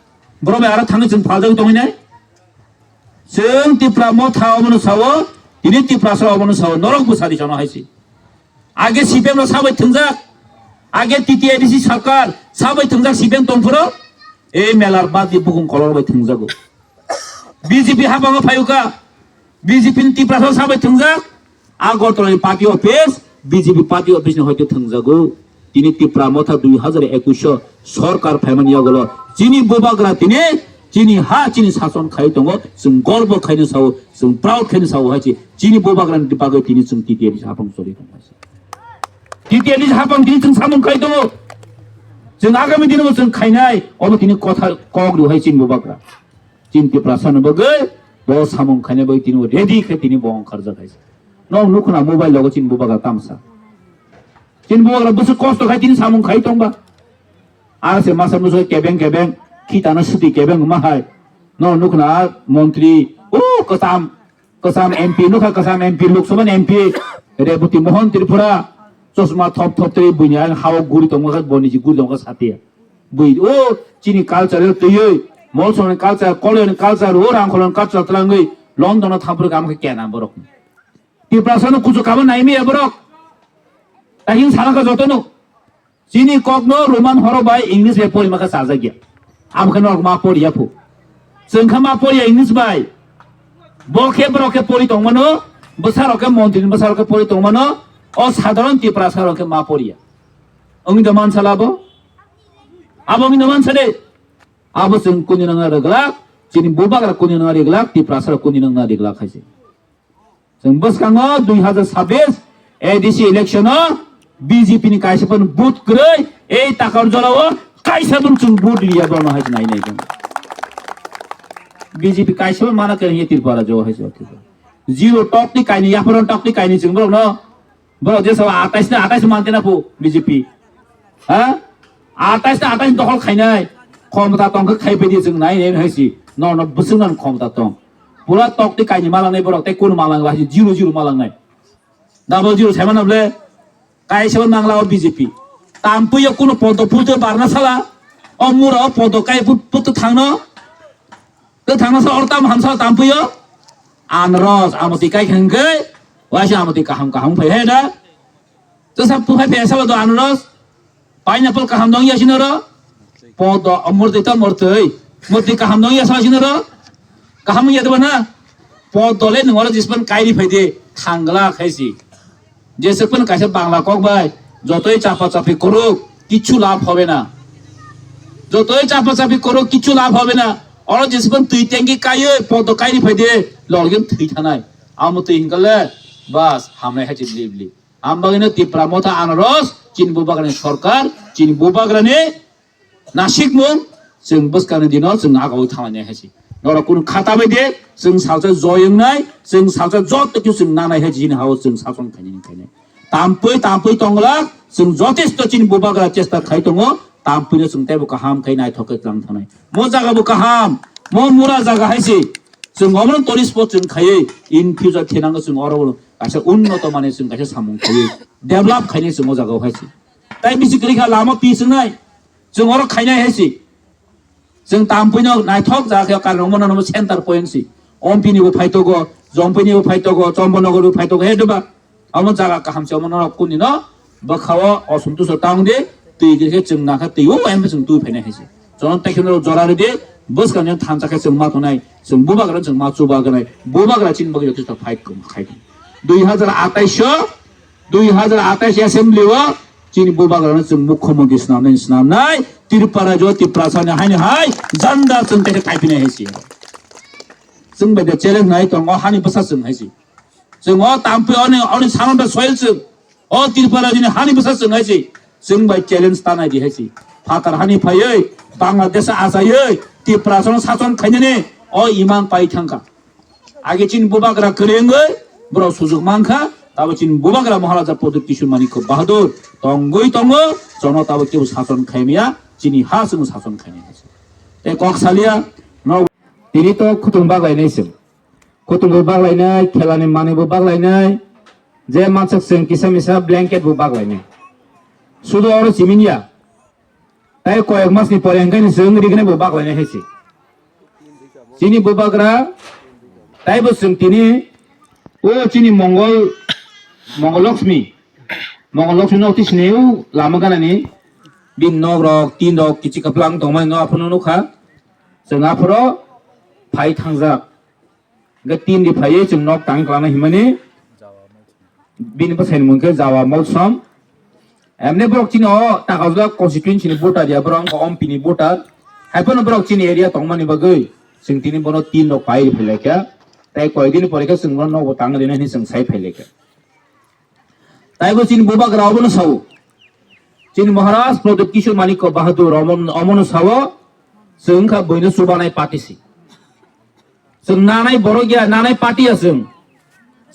Borok bai aro thangwi chwng phaljagwi tongwi nai? Chwng Tipra Motha obono sao, tini Tiprasa obono sao, norok bwsadi sano hai se. Age C P M rok sabai thwngjak, age T T A D C sarkar sabai thwngjak C P M tongphuru, ei melar badi bukung kolor bai thwngjago. B J P habango phayuka, B J P ni Tiprasa sabai thwngjak, Agartala ni party office, B J P party office ni hoite thwngjago. Tini Tipra Motha dui hazar ekush o sorkar phaimani yagulo chini bubagra tini Chini ha chini sason khai tongo, chwng gorbo khaino sao, chwng proud khaino sao hai chi, chini bubagrani bagwi tini chwng T T F ni hapang choli tongo hai se. T T F ni hapang tini chwng samung khai tongo. Chwng agami dino chwng khainai, obo tini kotha kok rw hai chini bubagra. Chini Tiprasa no bagwi, bo samung khainai bagwi tini ready khe tini bo ongkharjak hai se. Nok nukhna mobile logo chini bubagra tamsa. Chini bubagra bwswk kosto khai tini samung khai tongba. Ase masa muso kebeng kebeng, khitano suti kebeng ma hai. No nukna montri, o kwcham, kwcham M P, nukha kwcham M P, Lok Sabha ni M P, Reboti Mohan Tripura, chosma thop thop tei buini ang hao guri tongma khe boni ji guri tongma khe satia. Bui, o chini culture twiwi, Molsong ni culture, Koloi ni culture, o Rangkholo ni culture twlangwi, London no thampru kama khe kena borok. Tiprasa no kuchu kama naimi ya borok. Tahing sana kha jotono. Chini kokno Roman horo bai English bai pori maka sajagya. Abo khe norok ma poriya phu. Chwng khe ma poriya English bai. Bo khe borok khe pori tongmano, bwsarok khe montri ni bwsarok khe pori tongmano, o sadharon Tiprasa rok khe ma poriya. Wngwi do mansa labo? Abo wngwi do mansa de. Abo chwng kuni nangna reglak, chini bubagra kuni nangna reglak, Tiprasa rok kuni nangna reglak hai se. Chwng bwskango dui hazar sabbish A D C election o B J P ni kaisa phano vote kwrwi, ei takar jora o kaisa phano chwng vote riya borok no hai se nai nai chwng. B J P kaisa phano mana kwrwi hiya Tripura jo hai se. Zero tok ni kaini, yapharon tok ni kaini chwng borok no. Borok je sabo atais na atais mante na phu B J P. Ha? Atais ta atais dokhol khainai. Khomta tong khe khai pedi chwng nai nai hai si. No no bwswk nang khomta tong. Pura tok tei kaini malang nai borok tei kunu malang la si zero zero malang nai. Double zero sai mano ble. Kai sabo nang la o B J P. Tampui yo kunu podo phuto barna sala. O mura o podo kai put put thangno. Tei thangna sa or tam hamsa tampui yo. Anros amoti kai khangke. Waisi amoti kaham kaham phai hai da. Tesa puhai pesa lo do anros. Pineapple kaham dong ya sinoro. Podo murti to murti. Murti kaham dong ya sa sinoro. Kaham ya do na. Podo le nungora jispan kairi phai de thangla khaisi. Jesepun kaisa Bangla kok bai, "Jotoi chapa chapi korok, kichu labh hobe na. Jotoi chapa chapi korok, kichu labh hobe na." Oro jesepun twi tengki kaioi, podo kairi phai de, lorgin thwi thanai. Amo twi hinkale, bas, hamnai hai chibli bli. Ambagino Tipra Motha Anaros, chini bubagrani sorkar, chini bubagrani nasikmung, chwng bwskangni dino chwng agaui thanglai nai hai se. Norok kunu khata bai de, chwng salsa joy wngnai, chwng salsa joto khe chwng nanai hai se, chini hao chwng sason khainai khainai. Tampui, tampui tonglak, chwng jotesto chini bubagra chesta khai tongo, tampuino chwng teibo kaham khai naithok khe tlang thanai. Mo jaga bo kaham, mo mura jaga hai se, chwng omono tourist spot chwng khaiwi, in future thinango chwng oro kaisa unnoto mane chwng kaisa samung khaiwi, develop khainai chwng o jaga o hai se. Tai bisi kwrwi kha lama pi chwngnai, chwng oro khainai hai se. Chwng tampuino naithok jaga khe karwi rwmano center point si. Ompini bo phaitogo, Jompini bo phaitogo, Chombonogo bo phaitogo, he doba. Omo jaga kaham se omo norok kuni no bwkha o osontuso tang di, twi khe chwng nakha twi o em chwng twi phainai hai se. Jono tekhe norok jora rwdi, bwskang ni thansa khe chwng ma tongnai, chwng bubagra chwng ma chubagnai, bubagra chini bagwi jotosto fight khai. Dui hazar atais o, dui hazar atais assembly o, chini bubagrano chwng mukhyamantri swnamnai swnamnai, Tripura jo Tiprasa ni haini hai janda chwng tei thaipinai hai si. Chwng bai de challenge nai tongo hani bwsa chwng hai si. Chwng o tampui oni, oni samanta soil chwng. O Tripura jini hani bwsa chwng hai si. Chwng bai challenge tanai di hai si. Phatar hani phaiwi, Bangladesh achaiwi, Tiprasa no sason khainani o imang pai thangkha. Age chini bubagra kwrwi wngwi borok sujuk mankha, tabo chini bubagra Maharaja Pradyut Kishore Manikya Bahadur tongwi tongo, jono tabo kebo sason khaimya, chini ha chwng sason khaimya. Tei kok salia, no tini to khutung baglainai chwng. Khutung bo baglainai, khelani manwi bo baglainai, je mansak chwng kisa misa blanket bo baglainai. Sudu oro chiming ya. Tai koyek mas ni pore hingke ni chwng rigna bo baglainai hai se. Chini bubagra, tai bo chwng tini, o chini Mongol, Mongol Lakshmi, Mongol Lakshmi no twi sini o lama gana ni, bin nok rok, tin rok, kichi kaplang tongmani no aphano nukha, chwng aphoro phai thangjak. Hingke tin di phaiwi chwng nok tang kwlana himani bini bwsai ni mung khe Jawa Molsom. Emne borok chini o Takajula constituency ni voter ya, borok wngkha Ompi ni voter. Haiphano borok chini area tongmani bagwi chwng tini bono tin rok pai phailaikha. Tai koidini pore khe chwng bono nogo tang rina hinwi chwng sai phailaikha. Taibo chini bubagra obono sao. Chini Maharaj Pradip Kishore Manikya Bahadur omono, omono sao. Chwng wngkha buino chubanai party si. Chwng nanai borok ya, nanai party ya chwng.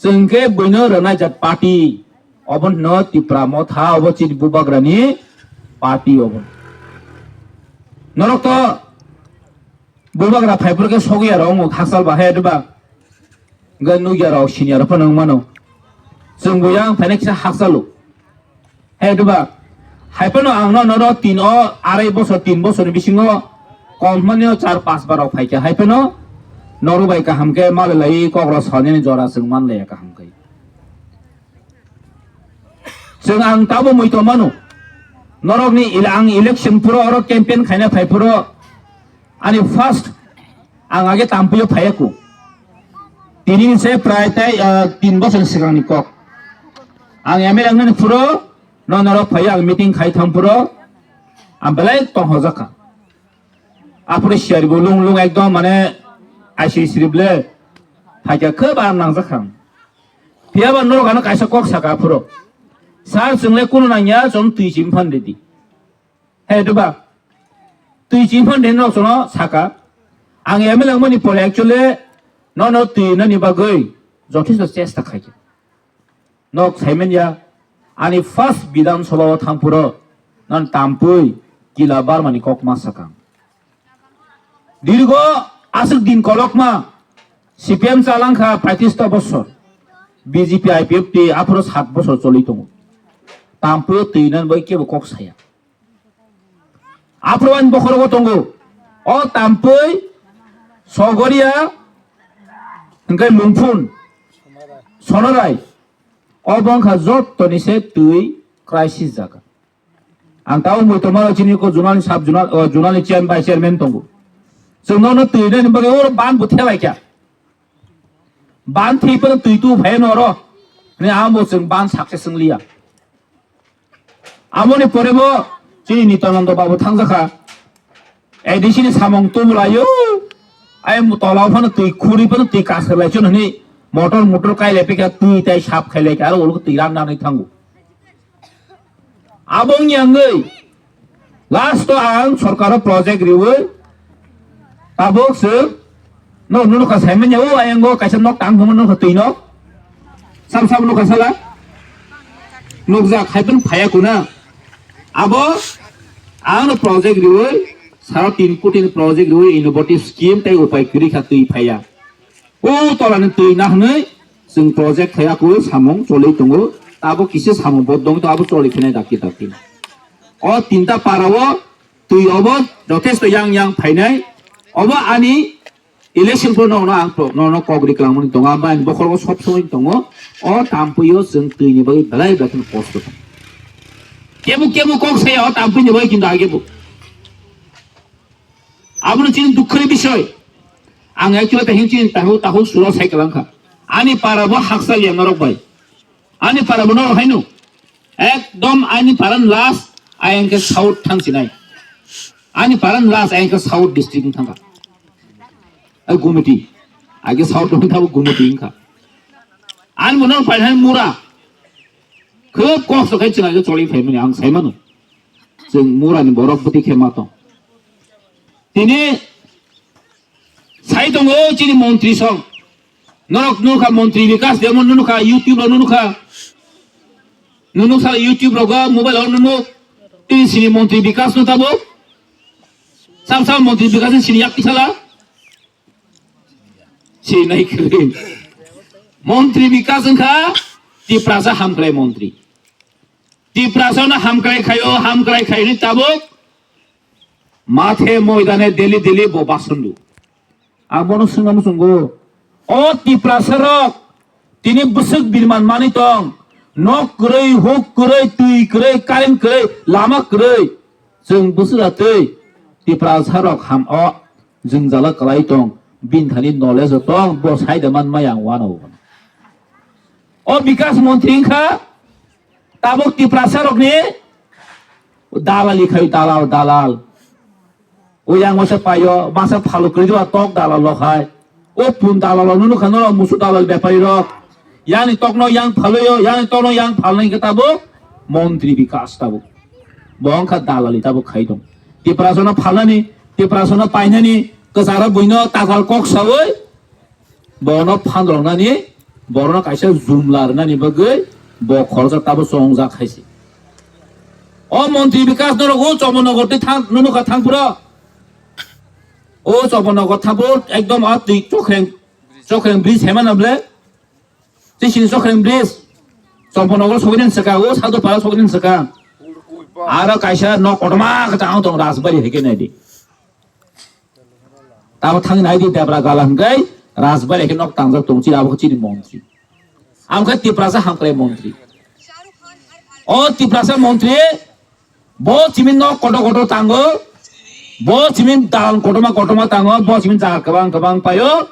Chwng khe buino rwnai jat party. Obono Tipra Motha, obo chini bubagrani party obo. Norok to bubagra phaiphuru khe sogwi aro wng hakchal ba he diba? Hwnkhe nukya rok senior phano wng mano. Chwng bo yang phaina kisa hakchalo. He diba? Haiphano ang no noro tin o arai bosor, tin bosor ni bisingo kom hwnmani o char pas bar rok phaikha. Haiphano norok bai kaham khe malai kok rok sanani jora chwng manlaiya kaham khe. Chwng ang tabo mui tongmano. Norokni ele-, ang election phuru oro campaign khaina phai phuru ani first ang age Tampui o phaiya ku. Tini se prai tai, ah, tin bosor swkangni kok. Ang M L A wngnani phuru no norok phaiya ang meeting khai thang phuru ang belai tong hojakha. Aphuru siyari bo lung lung ekdom mane aisi sirible phaikha khub aram nangjakha ang. Phiyaba norok ano kaisa kok saka aphuru. Sir, chwngle kunu nangya, chwng twi chim phan ridi. He diba? Twi chim phan ridi norok chwngno saka. Ang M L A wngmani pore actually nono twi nani bagwi jothesto chesta khaikha. Nok saiman ya, ani first Bidhan Sabha o thangphuru non Tampui Kila Barmani kok ma sakang. Dirgo aswk din kolokma C P M chalangkha paitris ta bosor, B J P I P F T aphuru sat bosor choli tongo. Tampui twi nan bai kebo kok saya. Aphuru ani bokhorogo tongo. O Tampui, Sogoria, hwnkhe Lungphun, Sonorai. Obo wngkha jottoni se twi crisis jaga. Ang tabuk mui tongmano chini ko zonal sub zonal, o, zonal ni chairman, vice chairman tongo. Chwng nono twi nani bagwi oro ban bo thelaikha. Ban thwi phano twi tu phai no oro. Ni amo chwng ban success wng liya. Amoni pore bo chini Nitananda babu thangjakha. A D C ni samung tumlayo. Ai tola phano twi khuri phano twi kasarlai chon hini motor motor kailai pika twi tai sap khailai ka aro ulo twi ram nanai thango. Abong yangwi last o ang sorkaro project riwi tabuk se no nunu ka saimanya o ayango kaisa nok tang thumano ka twi nok sam sam no ka sala nukjak hai phano phaya kuna abo ang no project riwi saro tin koti ni project riwi innovative scheme tai upai kwrwi kha twi phaya. O tolani twi na hwnwi chwng project khai aku samung choli tongo. Abo kisa samung bo dong to abo choli khinai dakti dakti. O tinta para o twi obo jothesto yang yang phainai. Obo ani election pro no no ang pro no no kok ri klang mani tongo. Abo ani bokhor o sob somoi tongo. O Tampui o chwng twi ni bagwi belai belai kheno kosto. Kebo kebo kok saya o Tampui ni bagwi kintu age bo. Abono chini dukhoni bisoy. Ang actually tahing chini tahu tahu suro sai kalang kha. Ani para bo haksa liya norok bai. Ani para bo norok haino. Ekdom ani paran last ayang ke south thang sinai. Ani paran last ayang ke south district thang kha. Ai Gumiti. Age south thang kha Gumiti thang kha. Ani mo norok pai hai mura. Khub kosto khai chwng age choli phai mani ang sai mano. Chwng mura ni borok bwtwi khe ma tong. Tini sai tongo chini montri song. Norok nukha montri Bikas Debbarma nukha YouTube rok nukha. Nunukha YouTube rok mobile rok nunuk. Tini sini montri Bikas no tabuk. Sam sam montri Bikas ni sini yak tisala. Sinai kwrwi. Montri Bikas wngkha Tiprasa hamkrai montri. Tiprasa no hamkrai khaio, hamkrai khaini tabuk mathe moidane deli deli bo basundu. Ang bono swngna muchungo. O Tiprasa rok tini bwswk birman mani tong. Nok kwrwi, huk kwrwi, twi kwrwi, current kwrwi, lama kwrwi. Chwng bwswk atwi Tiprasa rok ham o jwngjalo kwlai tong. Bini thani knowledge o tong, bo saida man maya ang wano. O Bikas montri wngkha tabuk Tiprasa rokni dalali khai dalal, dalal. O yang masa payo, masa phalo kwrwi tok dalal rok hai. O pun dalal rok nunu khano musu dalal bepari rok. Yang ni tok no yang phalo yo, yang ni tok no yang phalo ni kita bo montri bikas tabo. Bo wngkha dalali tabo khai dong. Tiprasa no phalnani, Tiprasa no painani, kwcharo buino takal kok sawi. Bono phan rwnani, borokno kaisa jumla rwnani bagwi bo khoroksa tabo chongjak hai se. O montri bikas norok o Chomonogo tei thang, nunukha thangphuro. O Chomonogo thangphuro ekdom a twi chokreng, chokreng bridge hema na ble. Tei sini chokreng bridge. Chomonogo sogwi nang saka, o Sadupara sogwi nang saka. Aro kaisa nok kotorma khe tang tong Rajbari hai khe nai di. Tamo thang nai di debra gala hwnkhe Rajbari khe nok tangjak tong chini abo khe chini montri. Amo khe Tiprasa hamkrai montri. O Tiprasa montri bo chini nok kotor kotor tango. Bo chini dalan kotorma kotorma tango. Bo chini jaga kwbang kwbang paio.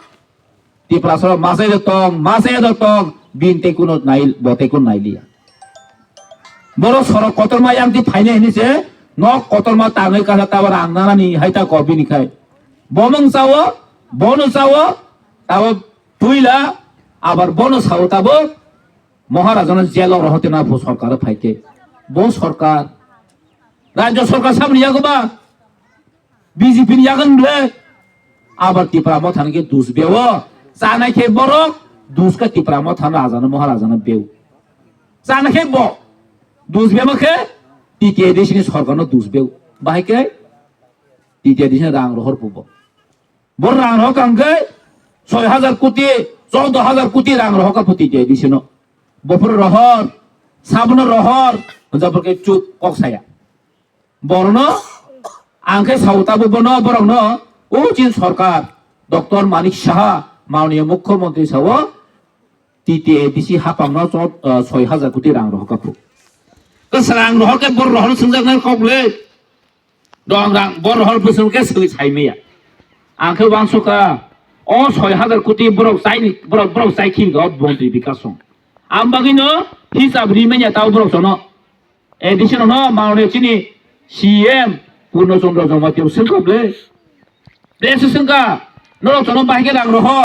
Tiprasa masai do tong, masai do tong. Bin tei kuno nai, bo tei kuno nai liya. Borok sorok kotorma yang di phainai hinwi se nok kotorma tangwi kasa tabo rang nanani hai ta ko bini khai. Bomung chawo, bono chawo, tabo puila abar bono chawo tabo Maharajano jelo rohote na bo sorkar phaikhe. Bo sorkar, rajyo sorkar sabni yago ba? B J P ni yagan ble. Abar Tipra Motha ni khe dus beo. Chanai khe borok dus khe Tipra Motha no rajano Maharajano beo. Chanai khe bo dus beo khe T T A D C ni sorkar no dus beo. Bahai khe T T A D C ni rang rohor pubo. Bo rang rohor kang khe soi hajar koti, choudo hajar koti rang rohor ka pho T T A D C no. Bofur rohor, sabono rohor, jabor khe chup kok saya. Borno ang khe sao tabo bono borokno o chin sorkar Doctor Manik Saha, Mananiya Mukhyamantri sao T T A D C hapangno chot, ah, soi hajar koti rang rohor kha phu. Kwsrang rohor khe bor rohor swngjaknai kok le. Dong rang bor rohor bwswng khe swi sai maya. Ang khe uansukha o soi hajar koti borok chaini, borok, borok chai khin kha o montri bikas song. Ang bagwino hisab ri manya tao borok sono. Additional no, Mananiya chini C M Purno Chandra Jamatia swngkha ble. Ble se swngkha, norok chono bahai khe rang rohor.